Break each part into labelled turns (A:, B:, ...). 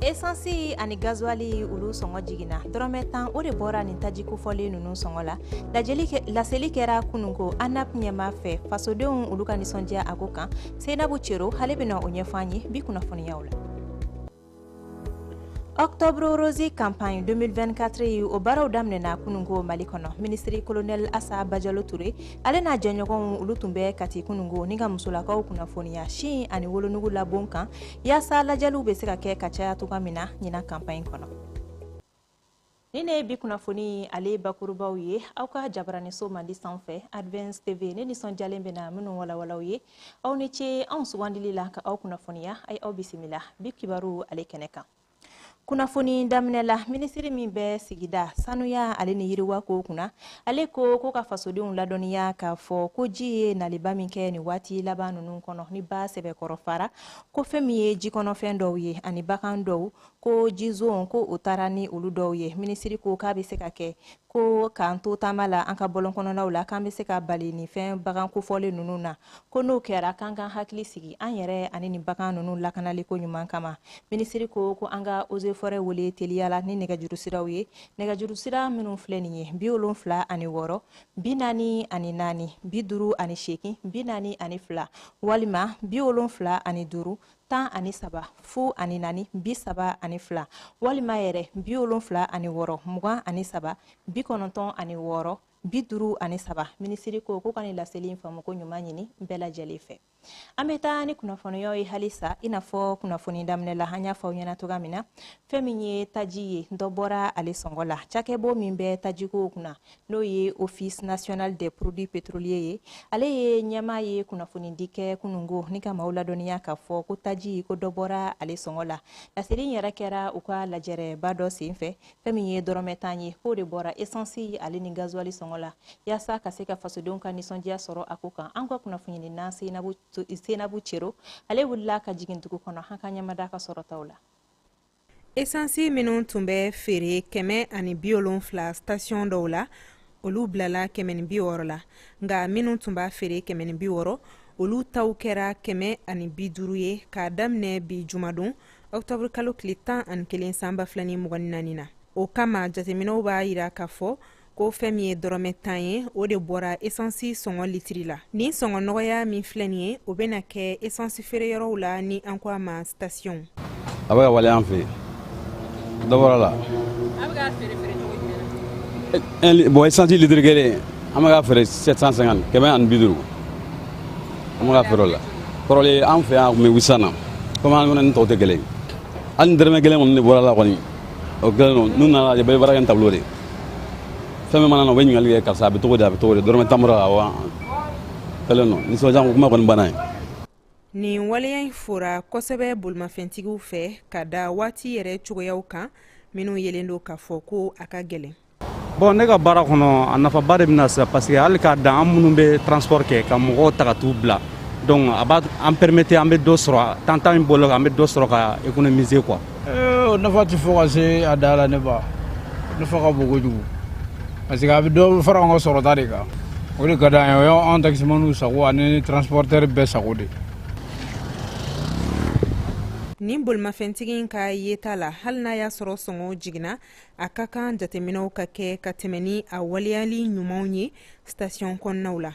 A: Esansi ani gazuwali olu sɔngɔ jiginna dɔrɔmɛ 10, o de bɔra nin taji kofɔlen ninnu sɔngɔ la. Laseli kɛra kununko ANAP ɲɛmaa fɛ, fasodenw olu ka nisɔndiya a ko kan. Seinabu Cero ale bɛna o ɲɛfɔ an ye bi kunnafoniyaw la. Octobre Rose campagne 2024 ye, o baaraw daminɛna kununko Mali kɔnɔ. Minisiri Colonel Asa Bajalo Touré, ale n'a jɛɲɔgɔnw olu tun bɛ Kati kununko ni ka musolakaw kunnafoniya sin ani wolonugu labon kan, yaasa lajɛliw bɛ se ka kɛ ka caya cogoya min na ɲinan campagne kɔnɔ. Ni ne ye bi kunnafoni ale bakurubaw ye aw ka jabaraniso mandi sanfɛ Advance TV, ne nisɔndiyalen bɛ na minnu walawalaw ye. Aw ni ce anw sugandili la ka aw kunnafoniya. A ye aw bisimila bi kibaru ale kɛnɛ kan. Kunnafoni daminɛ la, minisiri min bɛ sigida sanuya ale ni yiriwa ko kunna, ale ko ka fasodenw ladɔnniya k'a fɔ ko ji ye naliba min kɛ nin waati laban ninnu kɔnɔ ni ba sɛbɛkɔrɔ fara, ko fɛn min ye jikɔnɔfɛn dɔw ye ani bagan dɔw, ko jizon ko o taara ni olu dɔw ye. Minisiri ko k'a bɛ se ka kɛ ko k'an to taama la an ka bɔlɔn kɔnɔnaw la, k'an bɛ se ka bali nin fɛn bagan kofɔlen ninnu na, ko n'o kɛra k'an k'an hakili sigi an yɛrɛ ani nin bagan ninnu lakanali ko ɲuman kama. Minisiri ko an ka eaux et forêts wele teliya la ni nɛgɛjuru siraw ye, nɛgɛjuru sira minnu filɛ nin ye: 76 44 58 42 walima 75 13 04 32 walima yɛrɛ 76 23 96 53. Minisiri ko ka nin laseli in faamu ko ɲuman ɲini bɛɛ lajɛlen fɛ. An bɛ taa ni kunnafoniyaw ye halisa. I n'a fɔ kunnafoni daminɛ la, an y'a fɔ aw ɲɛna cogoya min na, fɛn min ye taji ye, dɔ bɔra ale sɔngɔ la. Cakɛbɔ min bɛ tajiko kunna, n'o ye Office national des produits pétroliers ye, ale ye ɲɛmaa ye kunnafonidi kɛ kununko ni ka maaw ladɔnniya k'a fɔ ko taji ko dɔ bɔra ale sɔngɔ la. Laseli in yɛrɛ kɛra u ka lajɛrɛba dɔ senfɛ. Fɛn min ye dɔrɔmɛ 10 ye, k'o de bɔra esansi ale ni gazuwali sɔngɔ la, yaasa ka se ka fasodenw ka nisɔndiya sɔrɔ a ko kan. An ka kunnafoni ɲinina Seinabu Cero, ale wulila ka jigin dugu kɔnɔ an ka ɲɛmada ka sɔrɔtaw la.
B: Esansi minnu tun bɛ feere 170 station dɔw la, olu bilala 160 la, nka minnu tun b'a feere 160, olu taw kɛra 150 ye k'a daminɛ bi jumadon octobre kalo tile 11 san 2024 na. O kama, jateminɛw b'a yira k'a fɔ ko fɛn min ye dɔrɔmɛ 10 ye, o de bɔra esansi sɔngɔ litiri la. Nin sɔngɔ nɔgɔya min filɛ nin ye, o bɛna kɛ esansi feereyɔrɔw la, ni an ko a ma station.
C: A bɛ ka waleya an fɛ yen, dɔ bɔra la.
B: A bɛ k'a feere feere cogo jumɛn na?
C: Bon, esansi litiri kelen, an bɛ k'a feere 750, 150, an bɛ k'a feere o la. Kɔrɔlen, an fɛ yan, a tun bɛ 800 na, komi an fana ni tɔw tɛ kelen ye. Hali ni dɔrɔmɛ kelen kɔni de bɔra la kɔni, o kɛlen don. N'u nana lajɛ, bɛɛ bɛ baara kɛ ni tableau de ye. Fɛn min mana na, u bɛ ɲininkali kɛ: karisa, a bɛ cogo di, a bɛ cogo di? Dɔrɔmɛ 10 bɔra la wa, kɛlen don. Nisɔndiya kuma kɔni banna ye.
B: Nin waleya in fora kosɛbɛ bolimafɛntigiw fɛ ka da waati yɛrɛ cogoyaw kan minnu yelen don k'a fɔ ko a ka gɛlɛn.
D: Bon, ne ka baara kɔnɔ, a nafaba de bɛna sisan, parce que hali k'a dan an minnu bɛ transport kɛ ka mɔgɔw ta ka t'u bila, donc a b'a an permettre an bɛ dɔ sɔrɔ tan in bɔlen, an bɛ dɔ sɔrɔ ka économiser quoi.
E: O nafa tɛ fɔ ka se a da la. Ne ba, nafa ka bon kojugu, parce que a bɛ dɔ fara an ka sɔrɔta de kan. O de ka d'an ye, o y'an taximaniw sago ani transporteur bɛɛ sago de.
B: Nin bolimafɛntigi in ka yeta la, hali n'a y'a sɔrɔ sɔngɔw jiginna, a ka kan jateminɛw ka kɛ ka tɛmɛ ni a waleyali ɲumanw ye station kɔnɔnaw la.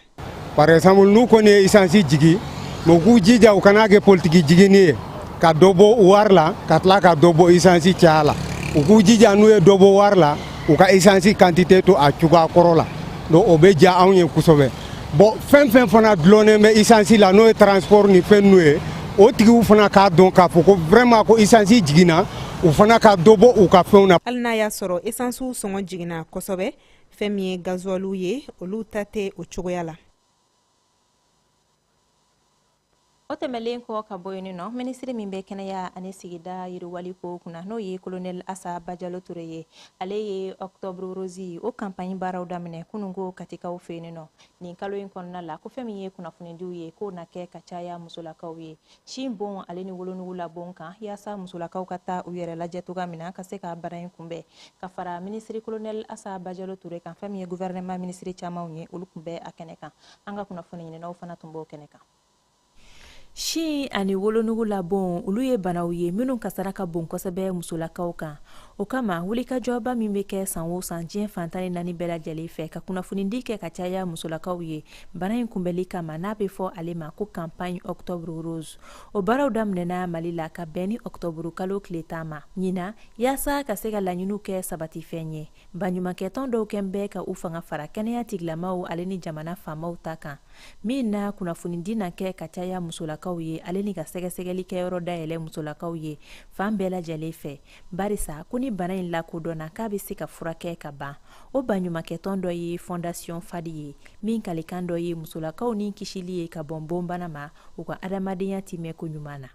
F: Par exemple, n'u kɔni ye essence jigi, mais u k'u jija u kana kɛ politiki jiginni ye ka dɔ bɔ wari la ka tila ka dɔ bɔ essence caya la. U k'u jija, n'u ye dɔ bɔ wari la, u ka essence quantité to a cogoya kɔrɔ la. Donc o bɛ diya anw ye kosɛbɛ. Bon, fɛn fɛn fana dulonnen bɛ essence la, n'o ye transport ni fɛn ninnu ye, o tigiw fana k'a dɔn k'a fɔ ko vraiment ko essence jiginna, u fana ka dɔ bɔ u ka fɛnw na.
B: Hali n'a y'a sɔrɔ essence sɔngɔ jiginna kosɛbɛ, fɛn min ye gazuwaliw ye, olu ta tɛ o cogoya la.
A: O tɛmɛlen kɔ ka bɔ yen nɔ, minisiri min bɛ kɛnɛya ani sigida yiriwali ko kunna, n'o ye Colonel Asa Bajalo Ture ye, ale ye Octobre Rose o campagne baaraw daminɛ kununko Katikaw fɛ yen nɔ nin kalo in kɔnɔna la. Ko fɛn min ye kunnafonidiw ye, k'o na kɛ ka caya musolakaw ye sin bon ale ni wolonugu la bon kan, yaasa musolakaw ka taa u yɛrɛ lajɛ cogoya min na ka se ka baara in kunbɛn. Ka fara minisiri Colonel Asa Bajalo Ture kan, fɛn min ye gouvernement minisiri camanw ye, olu tun bɛ a kɛnɛ kan. An ka kunnafoni ɲininaw fana tun b'o kɛnɛ kan. Sin ani wolonugu labon, olu ye banaw ye minnu kasara ka bon kosɛbɛ musolakaw kan. O kama, wulikajɔba min bɛ kɛ san o san diɲɛ fan 14 bɛɛ lajɛlen fɛ ka kunnafonidi kɛ ka caya musolakaw ye bana in kunbɛli kama, n'a bɛ fɔ ale ma ko campagne Octobre Rose, o baaraw daminɛna Mali la ka bɛn ni ɔktɔburu kalo tile 10 ma ɲinan. Yaasa ka se ka laɲiniw kɛ sabatifɛn ye, baɲumankɛtɔn dɔw kɛn bɛ ka u fanga fara kɛnɛya tigilamaw ale ni jamana faamaw ta kan, min na kunnafonidi na kɛ ka caya musolakaw ye, ale ni ka sɛgɛsɛgɛli kɛyɔrɔ dayɛlɛ musolakaw ye fan bɛɛ lajɛlen fɛ, barisa ko ni bana in lakodɔnna, k'a bɛ se ka furakɛ ka ban. O baɲumankɛtɔn dɔ ye Fondation Fadi ye, min kalikan dɔ ye musolakaw ni kisili ye ka bɔn bonbana ma, u ka adamadenya timɛ ko ɲuman na.